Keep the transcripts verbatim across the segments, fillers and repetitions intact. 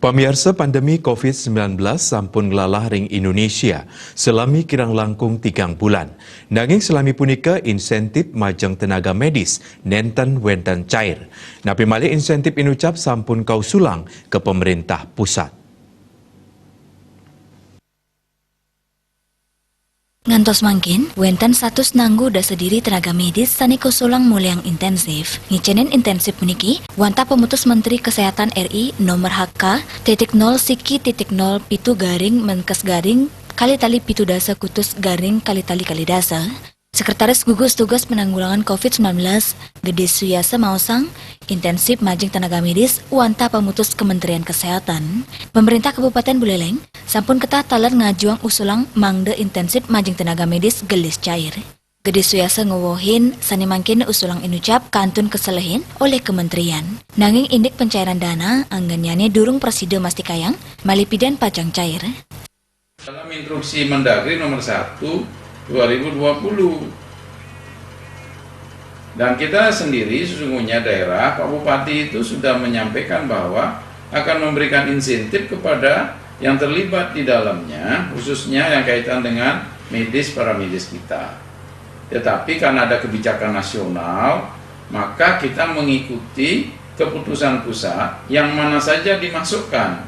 Pamiarsa, pandemi covid sembilan belas sampun nglalah ring Indonesia salami kirang langkung tigang bulan. Nanging salami punika insentif majeng tenaga medis nenten wenten cair. Napi malih insentif inucap sampun kausulang ka pemerintah pusat. Ngantos mangkin, wenten satus nanggu dasa diri tenaga medis sane kausulang molihang intensif. Ngicenin intensif puniki, wantah pamutus Menteri Kesehatan R I nomor H K titik nol siki titik nol pitu garing menkes garing kali tali pitu dasa kutus garing kali tali kali dasa. Sekretaris Gugus Tugas Penanggulangan covid sembilan belas, Gede Suyasa maosang, intensif majeng tenaga medis wantah pamutus Kementerian Kesehatan. Pemerintah Kabupaten Buleleng sampun ketah taler ngajuang usulang mangda intensif majeng tenaga medis gelis cair. Gede Suyasa ngewohin sane mangkin usulang inucap kantun keselehin olih kementerian. Nanging indik pencairan dana, anggennyane durung prasida mastikayang malih pidan pacang cair. Dalam instruksi Mendagri nomor satu dua ribu dua puluh. Dan kita sendiri sesungguhnya daerah, Pak Bupati itu sudah menyampaikan bahwa akan memberikan insentif kepada yang terlibat di dalamnya, khususnya yang kaitan dengan medis para medis kita. Tetapi karena ada kebijakan nasional, maka kita mengikuti keputusan pusat yang mana saja dimasukkan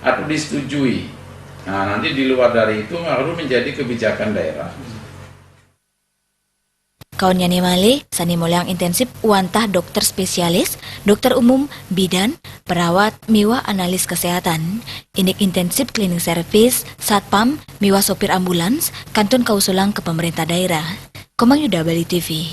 atau disetujui. Nah, nanti di luar dari itu baru menjadi kebijakan daerah. Kaunnyane malih sane molihang intensif wantah dokter spesialis, dokter umum, bidan, perawat, miwah analis kesehatan. Indik intensif cleaning service, satpam, miwah sopir ambulans, kantun kausulang ke pemerintah daerah. Komang Yuda, Bali T V.